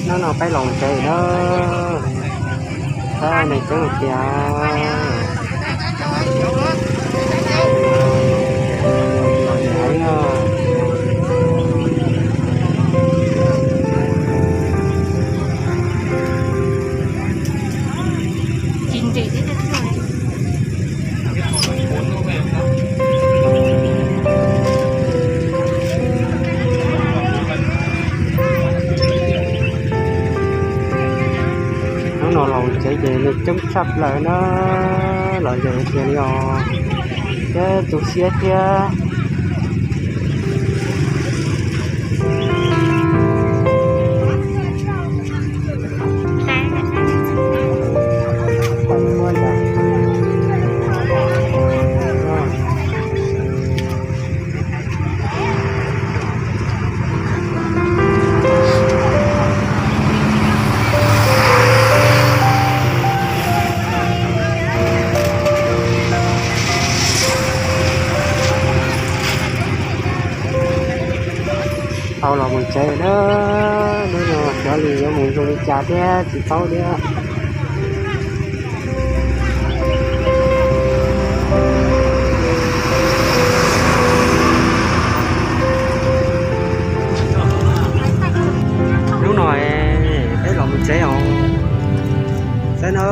Hnub no peb los tsev na, peb neeg coob tiag. Hnub no los tsev ces neeg coob tshaj plaws na, los zaum tiag li os, thiab tu siab thiab. Tau los mus tsev na, hnub no xyov li yuav mus zoo li cas thiab tsis paub thiab. Hnub no peb los mus tsev os. Saib na,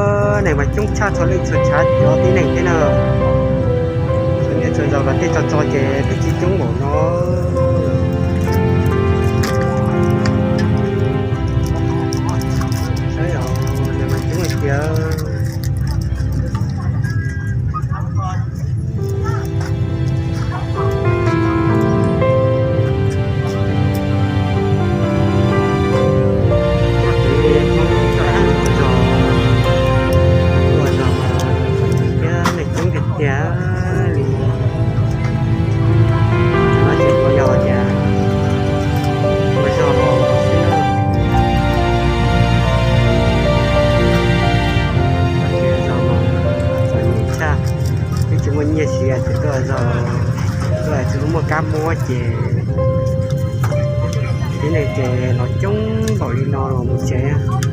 neeg mas coob tshaj txhua leej txhua chav cov tib neeg thiab na. Txhua niam txhua zaus los tej tso tso ces twb tsis coob npaum no. Saib os, neeg mas coob tiag. Ua zog, ua zog mas thiab neeg coob tiag tiag li. Tam no ces kuv yog tias ua zog los xwb na. Ua zog mas txom nyem tshaj, twb tsis muaj nyiaj siv ces tuaj zog, tuaj tsis muaj kab mob ces tib neeg ces los coob npaum li no los mus tsev.